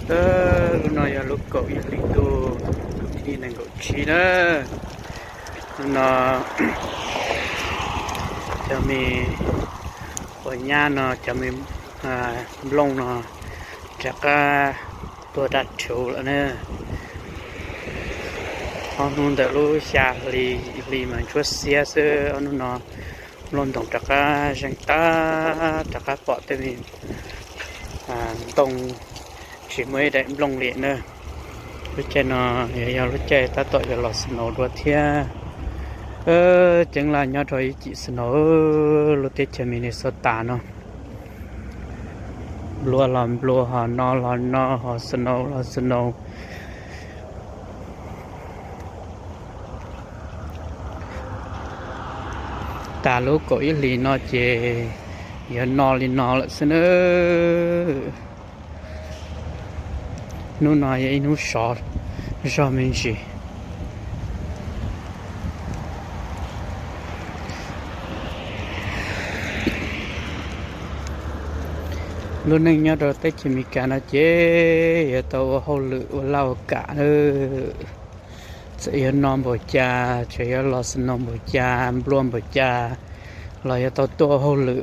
Lub no yog lub kaum ib hlis ntuj, thib nees nkaum tsib na. Lub no cov me quav nyab no, cov me nplooj no rov qab tuag daj rhuv lawm na. Ob hnub ntawm lub xya hli, hli mas ntsuab xiab xwb, ob hnub no nplooj ntoos rov qab zeeg tag, rov qab pom tej me ntoo tsis muaj ib daim nplooj li na. Lub caij no yog, yog lub caij tab tom yuav los snow dua thiab. Ceeb Laj nyob rau ib cim snow, lub teb chaws Minnesota no. Nplua los nplua, ho no los no, ho snow los snow. Tas lub kaum ib hlis no ces yuav no li no lawm xwb na. Hnub no yog ib hnub sov zog me ntsis. Lub neej nyob rau teb chaws Amelikas no ces yuav tau ua hauj lwm ua laj ua kam. Txawm yuav no npaum cas, txawm yuav los snow npaum cas, nplua npaum cas los yuav tau tuaj ua hauj lwm.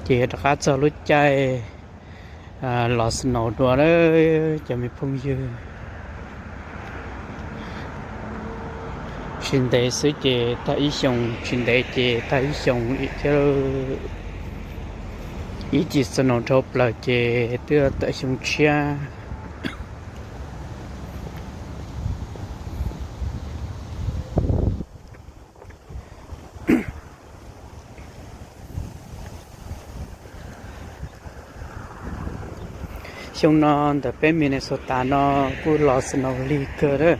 Ces yuav rov qab txog lub caij los snow dua lawm cov me phooj ywg. Tsis ntev xwb ces tag ib xyoos, tsis ntev ces tag ib xyoos li thiab. Ib cim snow dhau plaws ces twb tawm xyoo tshiab. Xyoo no ntawm peb Minnesota no kuj los snow lig kawg lawm.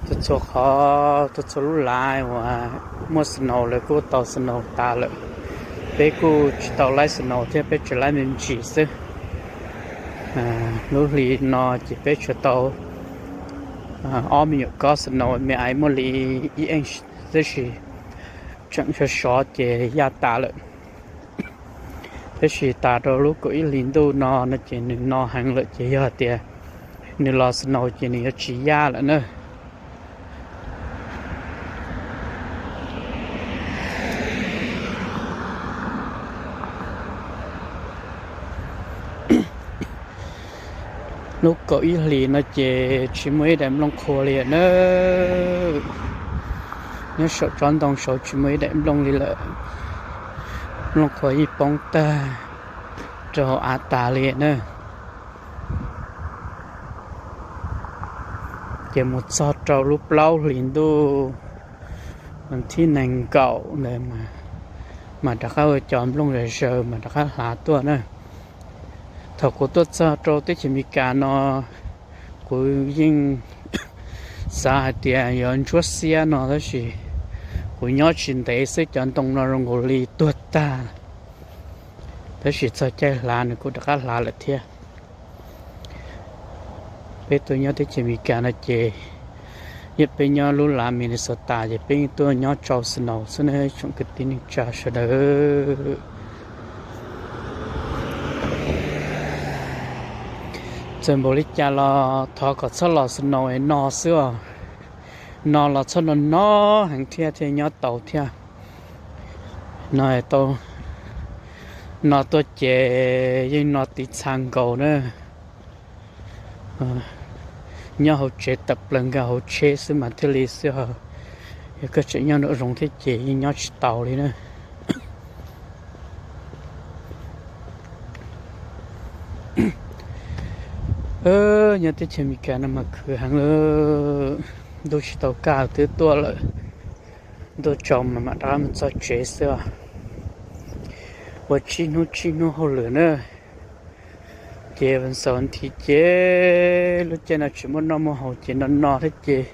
Txhua txhua qhov, txhua txhua lub lav uas muaj snow lawv kuj tau snow tas lawm. Peb kuj tsis tau laib snow thiab, peb tsuas laib me ntsis xwb. Lub hli no ces peb tsuas tau ob me nyuam kob snow, me aiv muaj li ib inch, tab sis tseem sov sov ces yaj tas lawm. Tab sis tas rau lub kaum ib hlis ntuj no no ces nws no heev lawm ces yog tias nws los snow ces nws yuav tsis yaj lawm na. Lub kaum ib hlis no ces tsis muaj ib daim nplooj qhuav li na. Nyob saum tsob ntoo saud tsis muaj ib daim nplooj li lawm. Nplooj qhuav yeej poob tag rau hauv av tas li na. Ces mus txog rau lub plaub hlis ntuj, thib nees nkaum ntawd mas rov qab ua cov nplooj zom zaws mas rov qab hlav tuaj na. Thaum kuv tuaj txog rau teb chaws Amelikas no, kuv yeej xav hais tias yuav ntsuab xiab no tab sis kuv nyob tsis ntev xwb cov ntoo no zoo nkaus li tuag tag. Tab sis txog caij hlav nws kuj rov qab hlav lawm thiab. Peb tuaj nyob teb chaws Amelikas no ces, yog peb nyob lub lav Minnesota ces peb yeej tuaj nyob tsau snow xwb na tsoom kwv tij neej tsa sawv daws. Txawm npaum li cas los thov kom txhob los snow es no xwb os. No los txhob no no heev thiab thiaj nyob tau thiab. No tau, no tuaj ces yeej no tiv txha nkaus na. Nyob hauv tsev tawm plaws nkag hauv tsheb xwb mas thiaj li xwb ho. Yog koj tseem nyob nraum zoov thiab ces yeej nyob tsis taus li na. Nyob teb chaws Amelikas no mas khwv heev lawm. Ntuj tsis tau kaj twb tuaj lawm. Ntuj tsaus mas mam rov qab mus txog tsev xwb os. Ua tsib hnub tsib hnub hauj lwm na. Ces vas xaum vas thiv ces lub caij no tsis muaj noj muaj haus ces no no thiab ces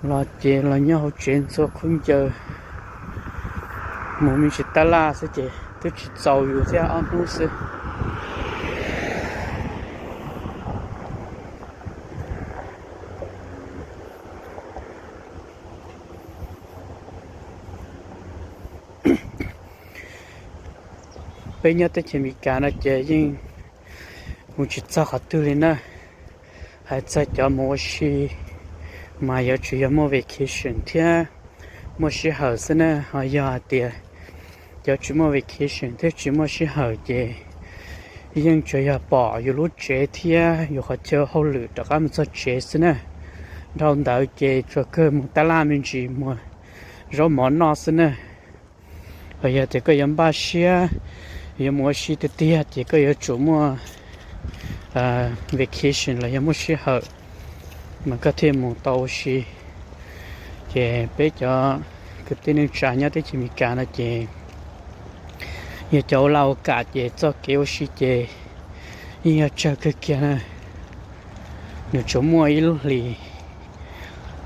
los ces los nyob hauv tsev ntxhua khaub ncaws, mus me ntsis tab laj xwb ces twb tsis txaus yus thiab ob hnub xwb. Peb nyob teb chaws Amelikas no ces yeej Mus tsis txog qhov twg li na. Hais txog cov mus ua si mas yuav tsum yog muaj vacation thiab muaj sij hawm xwb na. Ho yog hais tias cov tsis muaj vacation thiab tsis muaj sij hawm ces yeej tsuas yog pom yus lub tsev thiab yus qhov chaw hauj lwm rov qab mus txog tsev xwb na. Dhau ntawd ces tsuas kawg mus tab laj me ntsis muag zaub mov noj xwb na. Ho yog tias koj yuav npaj siab yuav mus ua si tiag tiag ces koj yuav tsum muaj vacation los yog muaj sij hawm mas koj thiaj mus tau ua si. Ces peb cov kwv tij neej tsa nyob teb chaws Amelikas no ces yog cov ua laj ua kam ces txoj kev ua si ces yeej yog tsawg kawg kiag na. Nws tsuas muaj ib lub hlis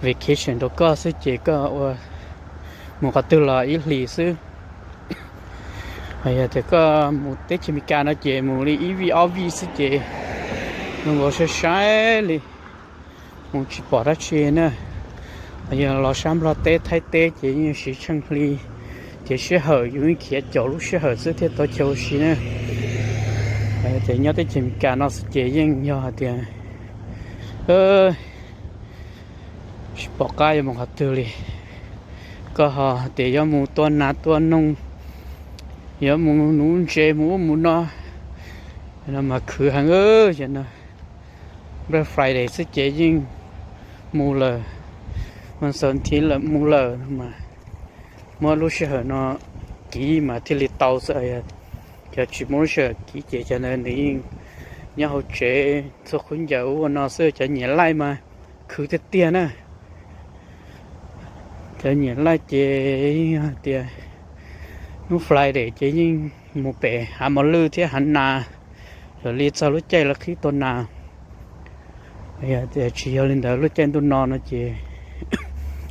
vacation rau koj xwb ces koj ua mus qhov twg los ib hlis xwb. Ho yog tias koj mus teb chaws Amelikas no ces mus li ib vij ob vij xwb ces zoo nkaus sai sai li, mus tsis pom dab tsi na. Ho yog los sab Nplog teb Thaib teb ces yeej siv tsheej hli, ces sij hawm yus yeej khiav caum lub sij hawm xwb thiaj tau chaw ua si na. Ho yog tias nyob teb chaws Amelikas no xwb ces yeej yog hais tias tsis pom qab yuav mus qhov twg li. Koj ho hais tias yuav mus tua nas tua noog, yuav mus nuv ntses mus ub mus no, no mas khwv heev. Ces no Black Friday xwb ces yeej mus lawm, vas xaum thiv lawm mus lawm no mas muab lub sij hawm no kiv mas thiaj li tau xwb. Cov tsis muaj lub sij hawm kiv ces cov ntawd nws yeej nyob hauv tsev txhua qhov ncauj ua no xwb. Cov nyiam laij mas khwv tiag tiag na. Cov nyiam laij ces yeej yog hais tias hnub Friday ces yeej mus pem hav mos lwj thiab hav nas, lawv li txog lub caij lawv qhib tua nas. Yog tias tsis yog li ntawd lub caij ntuj no no ces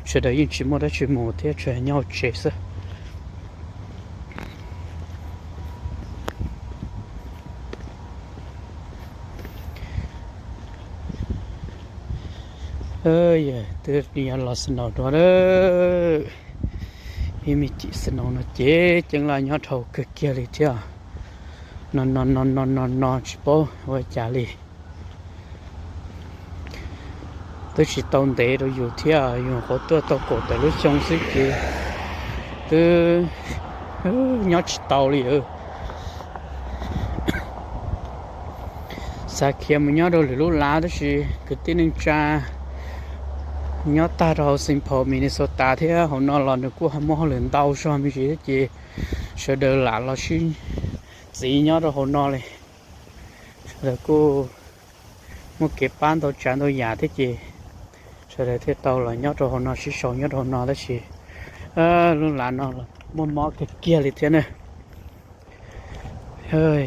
sawv daws yeej tsis muaj dab tsi mus thiab tsuas nyob hauv tsev xwb. Twb yuav los snow dua lawm. Ib me chim snow no ces ceeb laj nyob dhau kawg kiag li thiab. No no no no no no tsis paub ua cas li. Twb tsis tau ntev rau yus thiab, yus nyuam qhuav tuaj tau kaum tawm lub xyoo xwb ces twb nyob tsis tau li. Xav khiav mus nyob rau lwm lub lav tab sis kwv tij neej tsa nyob tag rau hauv Saint Paul, Minnesota thiab hauv no los nws kuj muaj hauj lwm ntau zog me ntsis thiab ces sawv daws lam los sib txiv nyob rau hauv no li. Sawv daws kuj muaj kev pab ntau tsav ntau yam thiab ces sawv daws thiaj tau los nyob rau hauv no sib sau nyob rau hauv no tab sis lub lav no los muaj mob kiag kiag li thiab na.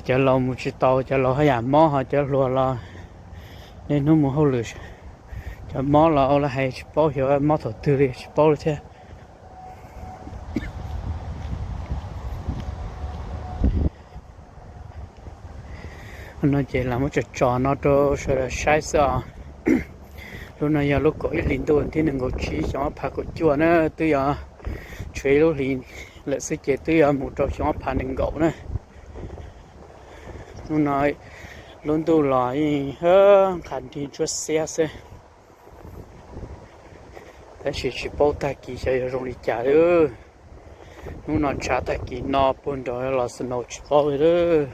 Cov laus mus tsis tau, cov laus haj yam mob, ho cov hluas los niaj hnub mus hauj lwm, cov mob los ua li hais tsis paub xyov mob thaum twg li tsis paub li thiab. No ces lam muab tso tso no rau sawv daws saib xwb os. Lub no yog lub kaum ib hlis ntuj thib nees nkaum tsib xyoo ob phav kaum cuaj na, twb yog tshuav ib lub hlis lawm xwb ces twb yuav mus rau xyoo ob phav nees nkaum na. Hnub no lub ntuj los yeej nqhis nrig ntsuab xiab xwb, tab sis tsis paub tag kis xyov yuav zoo li cas li. Hnub no tshav tag kis no puag nrad los snow tsis paub li lawm.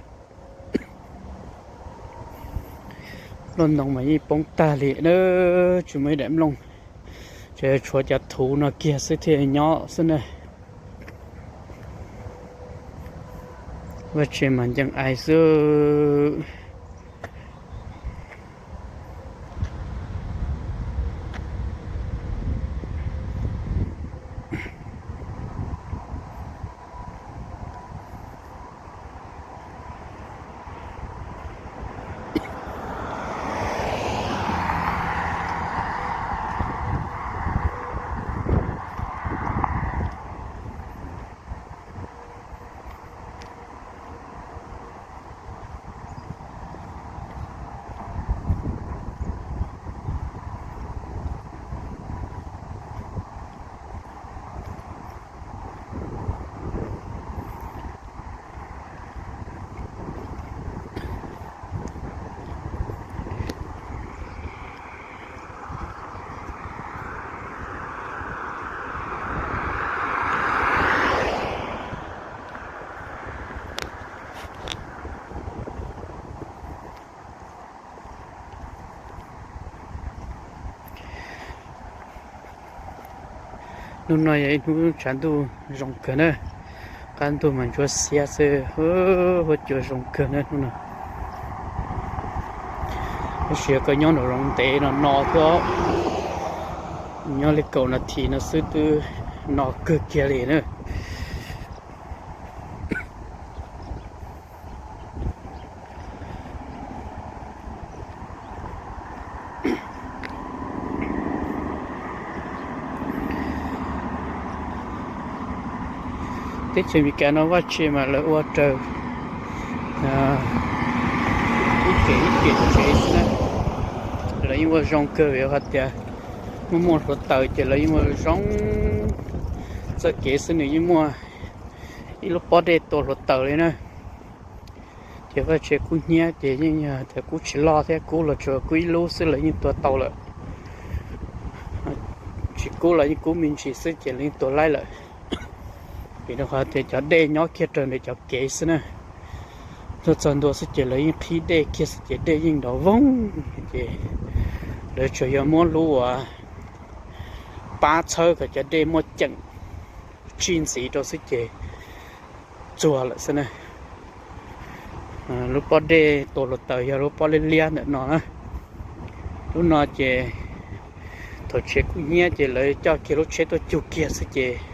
Nplooj ntoo mas yeej poob tag li na, tsis muaj ib daim nplooj, tsuas tshuav cov thuv no kiag xwb thiaj nyob xwb na. Vaj tse mas ncees ais xwb. Hnub no yog ib hnub tshav ntuj zoo kawg na, qab ntuj mas ntsuab xiab xwb, huab cua zoo kawg na hnub no. Tab sis koj nyob nraum zoov ntev no no thiab, nyob li kaum nas this no xwb twb no kawg kiag li na. Teb chaws Amelikas no vaj tse mas lawv ua raws ib kem ib kem tsev xwb na. Lawv yeej ua zoo kawg vim hais tias muaj muaj hluav taws ces lawv yeej ua zoo txoj kev xwb, nws yeej muaj ib lub pob dej tua hluav taws li na. Ces vaj tse kub hnyiab ces yeej yog tias kub tsis loj thiab, kub los tsuas kub ib lub xwb lawv yeej tua tau lawm. Tsis kub los yeej kub me ntsis xwb ces lawv yeej tua laib lawm. Vim rau qhov tias cov dej nyob kiag raws ntawm cov kev xwb na. Tuaj txog ntua xwb ces lawv yeej qhib dej kiag xwb ces dej yeej nrov voog, ces lawv tsuas yog muab lub uas pab txhawb kom cov dej muaj ceem tsij ntxiv rau xwb ces txuag lawm xwb na. Lub pob dej tua hluav taws yog lub pob liab liab ntawm no na. Lub no ces thaum tsev kub hnyiab ces lawv coj kiag lub tsheb tuaj cug kiag xwb ces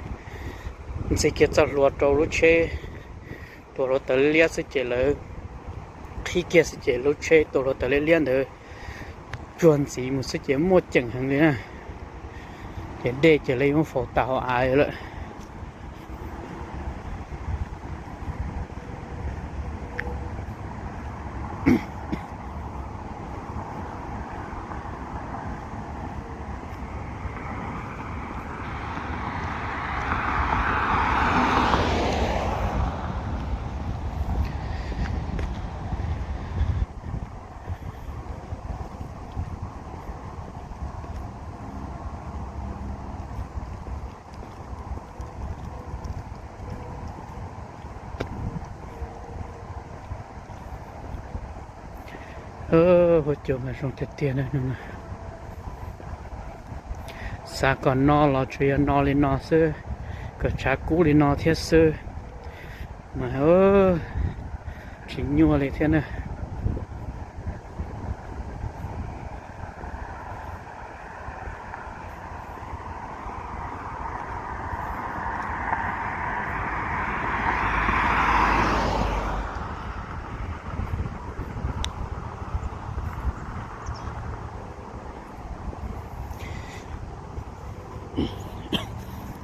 ntxig kiag txoj hlua rau lub tsheb tua hluav taws liab liab xwb ces lawv qhib kiag xwb ces lub tsheb tua hluav taws liab liab ntawd tsuag ntxiv mus xwb ces muaj ceem heev li na. Ces dej ces lawv yeej muab faus tas hauv av lawm. Huab cua mas zoo tiag tiag na. Xav kom no los tsuas yog no li no xwb, kom tshav kub li no thiab xwb, mas tsis nyuaj li thiab na.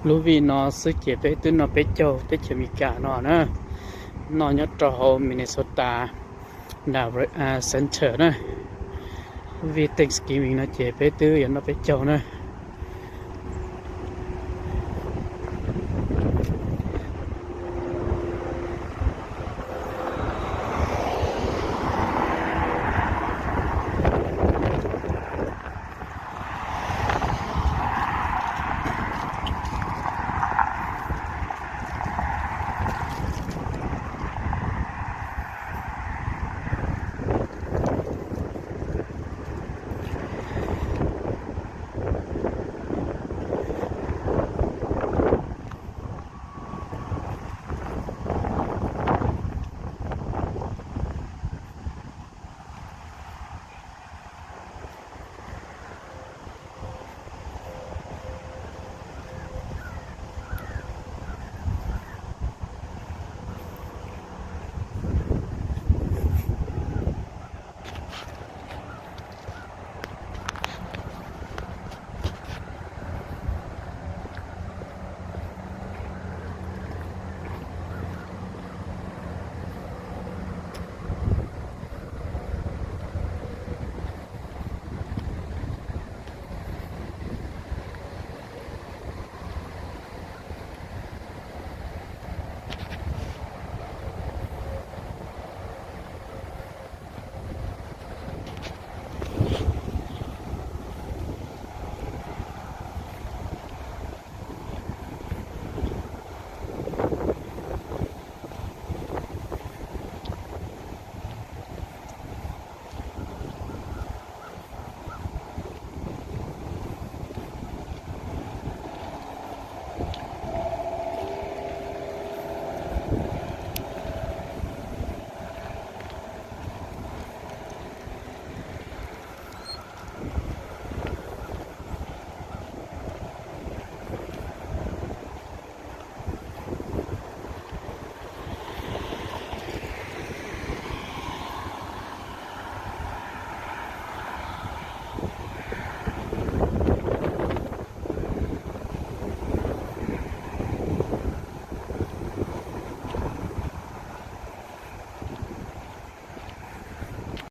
Lub vij no xwb ces peb twb noj peb caug teb chaws Amelikas no na. Noj nyob rau hauv Minnesota Center na. Lub vij Thanksgiving no ces peb twb yuav noj peb caug na.